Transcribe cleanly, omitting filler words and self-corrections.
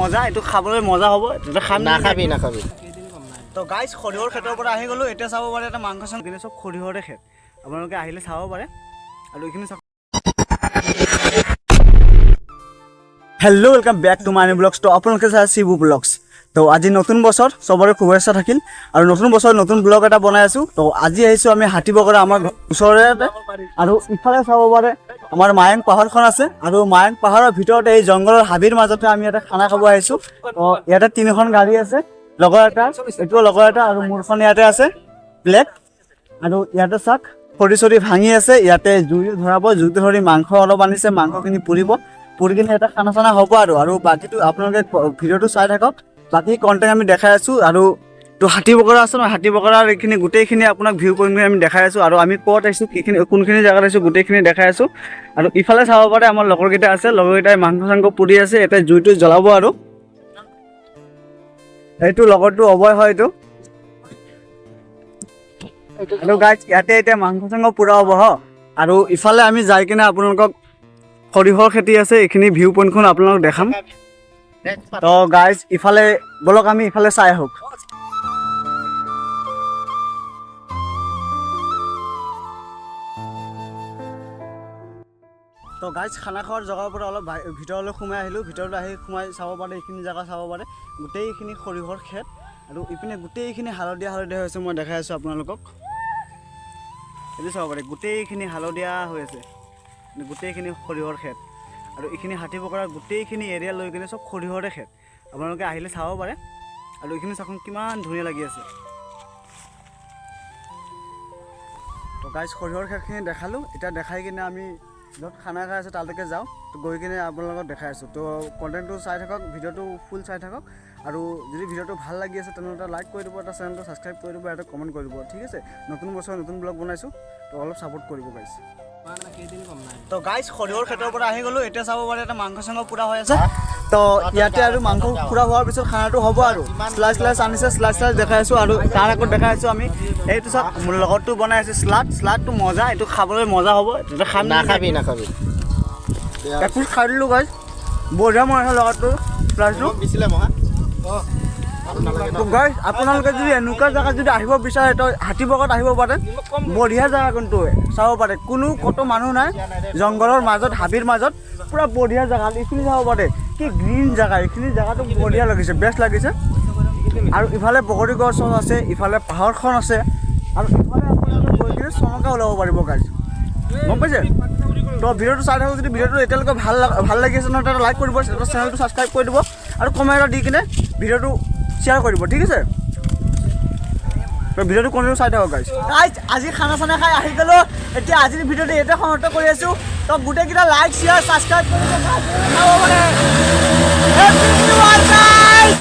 মজা, এইটো খাবলৈ মজা হ'ব। তেতিয়া খাম। নাখাবি, নাখাবি। তো গাইজ, সৰিয়হৰ খেতৰ পৰা আহি গ'লোঁ। এতিয়া চাব পাৰে এটা মাংস চাংস কিন্তু চব সৰিয়হৰে খেত। আপোনালোকে আহিলে চাব পাৰে। আৰু এইখিনি চাওক। Hello, welcome back to my vlogs. তো আপোনালোকে চাই শিবু ব্লগছ। তো আজি নতুন বছৰ, চবৰে শুভেচ্ছা থাকিল। আৰু নতুন বছৰ নতুন ব্লগ এটা বনাই আছোঁ। তো আজি আহিছোঁ আমি হাতীবগৰা, আমাৰ ওচৰতে। আৰু ইফালে চাব পাৰে আমাৰ মায়ং পাহাৰখন আছে। আৰু মায়ং পাহাৰৰ ভিতৰতে এই জংঘলৰ হাবিৰ মাজতে আমি এটা খানা খাব আহিছোঁ। তো ইয়াতে তিনিখন গাড়ী আছে, লগৰ এটা, এইটো লগৰ এটা আৰু মোৰখন ইয়াতে আছে ব্লেক। আৰু ইয়াতে চাওক, খৰি চৰি ভাঙি আছে। ইয়াতে জুই ধৰাব, জুই ধৰি মাংস অলপ আনিছে, মাংসখিনি পুৰিব, পুৰি কিনে এটা খানা চানা হ'ব। আৰু বাকীটো আপোনালোকে ভিডিঅ'টো চাই থাকক, বাকী কণ্টেণ্ট আমি দেখাই আছোঁ। আৰু তো হাতী বগৰা আছে ন, হাতী বগৰাৰ এইখিনি গোটেইখিনি আপোনাক ভিউ কৰিম আমি দেখাই আছোঁ। আৰু আমি ক'ত আহিছোঁ, কিখিনি কোনখিনি জেগাত আহিছোঁ, গোটেইখিনি দেখাই আছোঁ। আৰু ইফালে চাব পাৰে আমাৰ লগৰকেইটা আছে, লগৰকেইটাই মাংস চাংস পুৰি আছে, এতিয়া জুইটো জ্বলাব। আৰু এইটো লগৰটো অভয় হয় এইটো। আৰু গাইজ, ইয়াতে এতিয়া মাংস চাংস পুৰা হ'ব হ। আৰু ইফালে আমি যাই কিনে আপোনালোকক সৰিয়হৰ খেতি আছে, এইখিনি ভিউ পইণ্টখন আপোনালোকক দেখাম। তো গাইজ, ইফালে ব'লক, আমি ইফালে চাই আহোঁ। তো গাইজ, খানা খোৱাৰ জেগাৰ পৰা অলপ ভিতৰলৈ সোমাই আহিলোঁ। ভিতৰলৈ আহি সোমাই চাব পাৰে, এইখিনি জেগা চাব পাৰে, গোটেইখিনি সৰিয়হৰ খেত। আৰু ইপিনে গোটেইখিনি হালধীয়া হালধীয়া হৈ আছে, মই দেখাই আছোঁ আপোনালোকক। এইটো চাব পাৰে, গোটেইখিনি হালধীয়া হৈ আছে, গোটেইখিনি সৰিয়হৰ খেত। আৰু এইখিনি হাতীবকৰাৰ গোটেইখিনি এৰিয়া লৈ কিনে চব সৰিয়হৰে খেত। আপোনালোকে আহিলে চাব পাৰে। আৰু এইখিনি চাওকচোন, কিমান ধুনীয়া লাগি আছে। তো গাইজ, সৰিয়হৰ খেতখিনি দেখালোঁ। এতিয়া দেখাই কিনে আমি য'ত খানা খাই আছোঁ তালৈকে যাওঁ। তো গৈ কিনে আপোনালোকক দেখাই আছোঁ। তো কণ্টেণ্টটো চাই থাকক, ভিডিঅ'টো ফুল চাই থাকক। আৰু যদি ভিডিঅ'টো ভাল লাগি আছে, তেনেহ'লে এটা লাইক কৰি দিব, এটা চেনেলটো ছাবস্ক্ৰাইব কৰি দিব, এটা কমেণ্ট কৰি দিব। ঠিক আছে, নতুন বছৰ নতুন ব্লগ বনাইছোঁ, তো অলপ ছাপোৰ্ট কৰিব গাইজ। তো গাইজ, সৰিয়হৰ খেতৰ পৰা আহি গ'লোঁ। এতিয়া চাব পাৰে এটা মাংস চাংস পুৰা হৈ আছে। তো ইয়াতে আৰু মাংস পুৰা হোৱাৰ পিছত খানাটো হ'ব। আৰু শ্লাইচ শ্লাইচ আনিছে, শ্লাইচ শ্লাইচ দেখাই আছোঁ। আৰু তাৰ আগত দেখাই আছোঁ আমি, এইটো চাওক, মোৰ লগৰটো বনাই আছে শ্লাড। শ্লাডটো মজা, এইটো খাবলৈ মজা হ'ব। তেতিয়া খাম। নাখাবি, নাখাবি। এক পিচ খাই দিলোঁ গাইজ, বঢ়িয়া বনাইছে লগৰটো শ্লাইচটো। দিছিলে মহা। তো গাইজ, আপোনালোকে যদি এনেকুৱা জেগাত যদি আহিব বিচাৰে, তো হাতীবগত আহিব পাৰে। বঢ়িয়া জেগা কিন্তু, চাব পাৰে, কোনো ক'তো মানুহ নাই, জংঘলৰ মাজত, হাবিৰ মাজত পূৰা বঢ়িয়া জেগা। এইখিনি চাব পাৰে, কি গ্ৰীণ জেগা। এইখিনি জেগাটো বঢ়িয়া লাগিছে, বেষ্ট লাগিছে। আৰু ইফালে বগৰী গছ আছে, ইফালে পাহাৰখন আছে। আৰু ইফালে আপোনালোকে গৈ কিনে চনকা ওলাব পাৰিব গাইজ, গম পাইছে? তো ভিডিঅ'টো চাই থাকক। যদি ভিডিঅ'টো এতিয়ালৈকে ভাল লাগি আছে নহয়, এটা লাইক কৰিব, এটা চেনেলটো ছাবস্ক্ৰাইব কৰি দিব আৰু কমেণ্ট এটা দি কিনে ভিডিঅ'টো শ্বেয়াৰ কৰিব। ঠিক আছে, তো ভিডিঅ'টো কণ্টিনিউ চাই থাকক গাইজ। গাইজ, আজি খানা চানা খাই আহি গ'লোঁ। এতিয়া আজিৰ ভিডিঅ'টো ইয়াতে সমাপ্ত কৰি আছোঁ। তো গোটেইকেইটা লাইক, শ্বেয়াৰ, ছাবস্ক্ৰাইব কৰিব। খাব পাৰে। Happy New Year, guys!